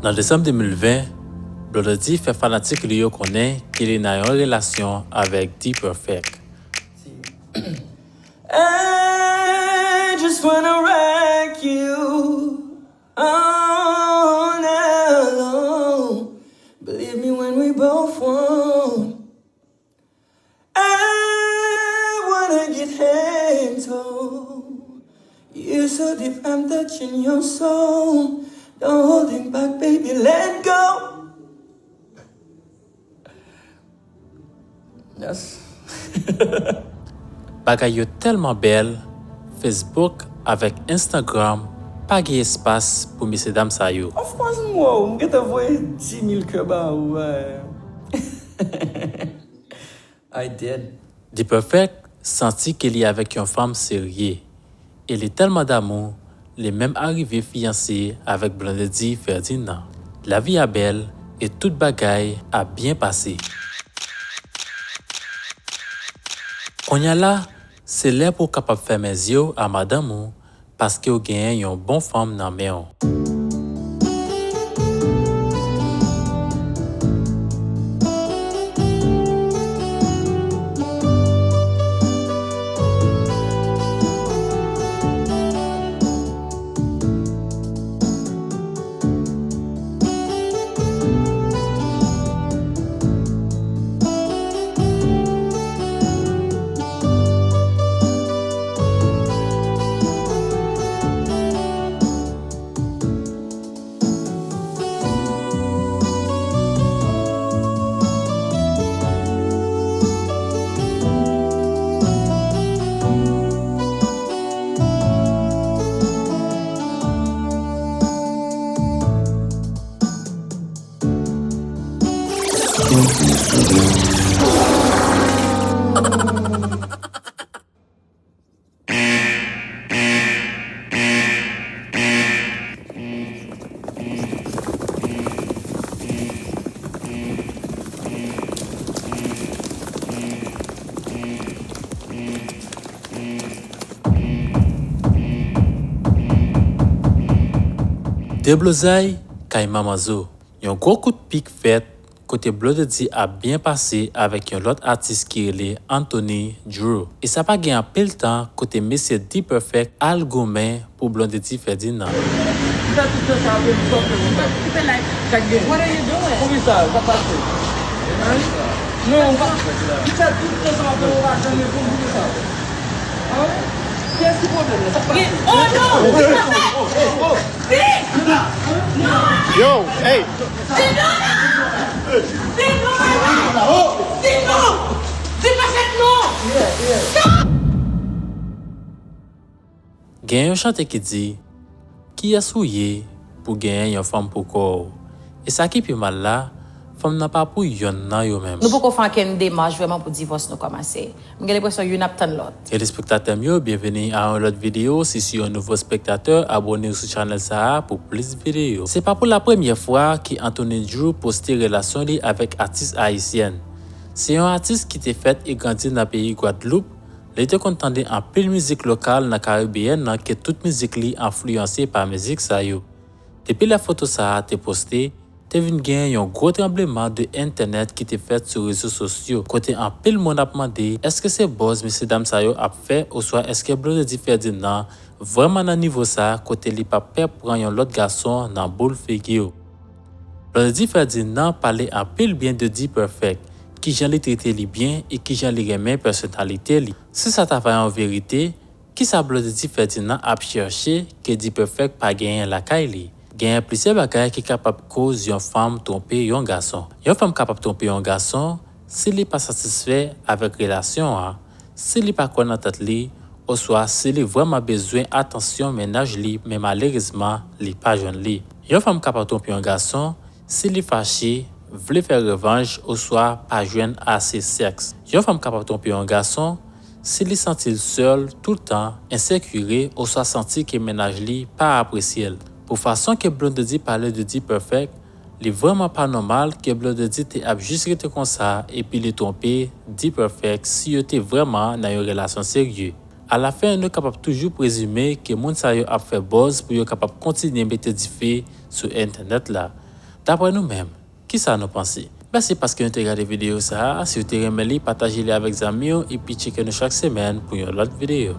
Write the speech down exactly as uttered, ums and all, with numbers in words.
Nan desanm de mil ven, Blondedy fè fanatik li yo konnen ke li nan yon relasyon avèk D-Perfect. I just wanna rock you all night long. Believe me when we both want. I wanna get hands on. You're so deep, I'm touching your soul. Don't hold it back, baby, let go. Yes. Bagay yo tèlman bèl, Facebook avèk Instagram pa gen espas pou mesyedam sa yo. Of course, m wè w. M gentan voye dis mil kè ba ou, eh. I did. D-Perfect santi ke li avèk yon fanm serye. E li tèlman damou, li menm arive fiyanse avèk Blondedy Ferdinand. Lavi a bèl e tout bagay ap byen pase. Kounye a la, se lè pou w kapab fèmen zye w a madanm ou, paske w genyen yon bon fanm nan men w. Deblozay kay Manman Zo. Yon gwo kout pik fèt kote Blondedy ap byen pase avèk yon lòt atis ki rele Anthony Drew. E sa pa gen anpil tan kote mesye D-Perfect al goumen pou Blondedy Ferdinand. What are you doing? Non, pa. Li fè tout tan sa ap fè, ou pa janm reponn pou sa. Kiyès ki pwoblèm nan? Sa k pase? Oh, non! Oh, oh, oh, oh. Yo, hey! Di non! Di non! Di non! Di non! Di non! Di non! Stop! Gen yon chante ki di, "Kiyès ou ye pou genyen yon fanm pou kò w?" E sa ki pi mal la, fanm nan pa pou yonn nan yo menm. Nou poko fè ankenn demach vrèman pou divòs nou kòmanse. M gen lenpresyon youn ap tann lòt. Telespektatè m yo, byenveni a yon lòt videyo. Si se yon nouvo spektatè, abòne w sou chanèl sa a pou plis videyo. Se pa pou lapremyè fwa ke Anthony Drew poste relasyon li avèk atis ayisyèn. Se yon atis ki te fèt e grandi nan peyi Gwadloup. Li te konn tande anpil mizik lokal nan Karibeyèn nan ke tout mizik li enfliyanse pa mizik sa yo. Depi lè foto sa a te poste, te vin gen yon gwo tranbleman de entènèt ki te fèt sou rezo sosyo, kote anpil moun ap mande èske se buzz mesyedam sa yo ap fè, oswa èske Blondedy Ferdinand vrèman nan nivo sa kote li p ap pè pran yon lòt gason nan boul figi w. Blondedy Ferdinand pale anpil byen de D-Perfect, kijan li trete li byen e kijan li renmen pèsonalite li. Si sa ta va yon verite, kisa Blondedy Ferdinand ap chèche ke D-Perfect pa genyen lakay li? Genyen plizyè bagay ki kapab koz yon fanm twonpe yon gason. Yon fanm kapab twonpe yon gason si li pa satisfè avèk relasyon an, si li pa kwè nan tèt li, oswa si li vrèman bezwen atansyon mennaj li, men malerezman, li pa jwenn li. Yon fanm kapab twonpe yon gason si li fache, vle fè revanj, oswa pa jwenn ase sèks. Yon fanm kapab twonpe yon gason si li santi l sèl toultan, ensekire, oswa santi ke mennaj li pa apresye l. Pou fason ke Blondedy pale de D-Perfect, li vrèman pa nòmal ke Blondedy te ap jis rete konsa epi li twonpe D-Perfect si yo te vrèman nan yon relasyon serye. Alafen, nou kapab toujou prezime ke moun sa yo ap fè buzz pou yo kapab kontinye mete dife sou entènèt la. Daprè nou menm, kisa nou panse? Mèsi paske nou te gade videyo sa a. Si w te renmen li, pataje li avèk zanmi w epi tcheke nou chak semèn pou yon lòt videyo.